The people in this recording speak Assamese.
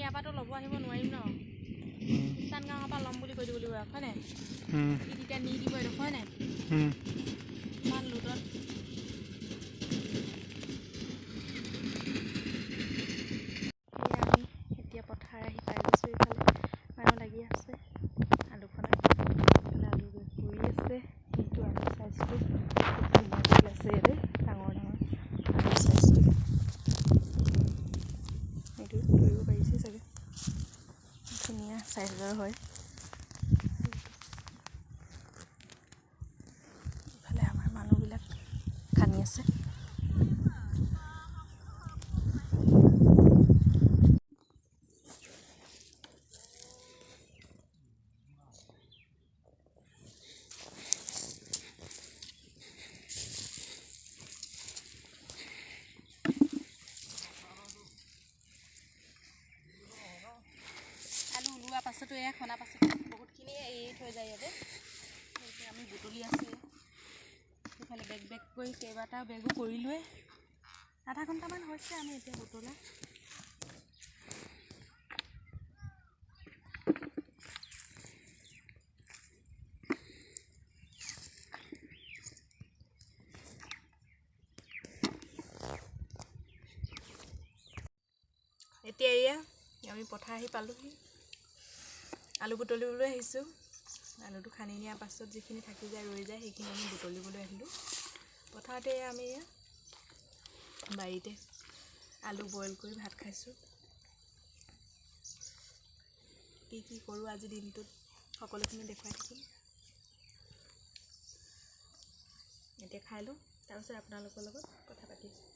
ইয়াৰ পৰাতো ল'ব আহিব নোৱাৰিম ন, খ্ৰীষ্টান গাঁৱৰ পৰা ল'ম বুলি কৈ দিব লাগিব, হয় নাই? সি তেতিয়া নি দিব এইডোখৰ, হয় নাই? ইমান লোডত। আমি এতিয়া পথাৰ আহি পাই গৈছোঁ। এইফালে মানুহ লাগি আছে আলু খনাত, এইফালে আলু পুৰি আছে। সেইটো আলু চাইজটো খুব ধুনীয়াকৈ ওলাইছে ইয়াতে, ডাঙৰ ডাঙৰ আলু চাইজটো। এইটো ধৰিব পাৰিছে চাগে, ধুনীয়া চাইজৰ হয়। ইফালে আমাৰ মানুহবিলাক খান্দি আছে। আলু ওলোৱা পাছতো, এয়া খনা পাছতো বহুতখিনি এৰি থৈ যায় ইয়াতে। এতিয়া আমি বুটলি আছোঁ। সেইফালে বেগ বেগ কৰি কেইবাটাও বেগো কৰিলোৱে। আধা ঘণ্টামান হৈছে আমি এতিয়া বুটলা। এতিয়া এয়া আমি পথাৰ আহি পালোহি, আলু বুটলিবলৈ আহিছোঁ। আলুটো খান্দি নিয়াৰ পাছত যিখিনি থাকি যায়, ৰৈ যায়, সেইখিনি আমি বুটলিবলৈ আহিলোঁ পথাৰতে। আমি এয়া বাৰীতে আলু বইল কৰি ভাত খাইছোঁ। কি কি কৰোঁ আজি দিনটোত সকলোখিনি দেখুৱাই থাকিম। এতিয়া খাই লওঁ, তাৰপিছত আপোনালোকৰ লগত কথা পাতি আছোঁ।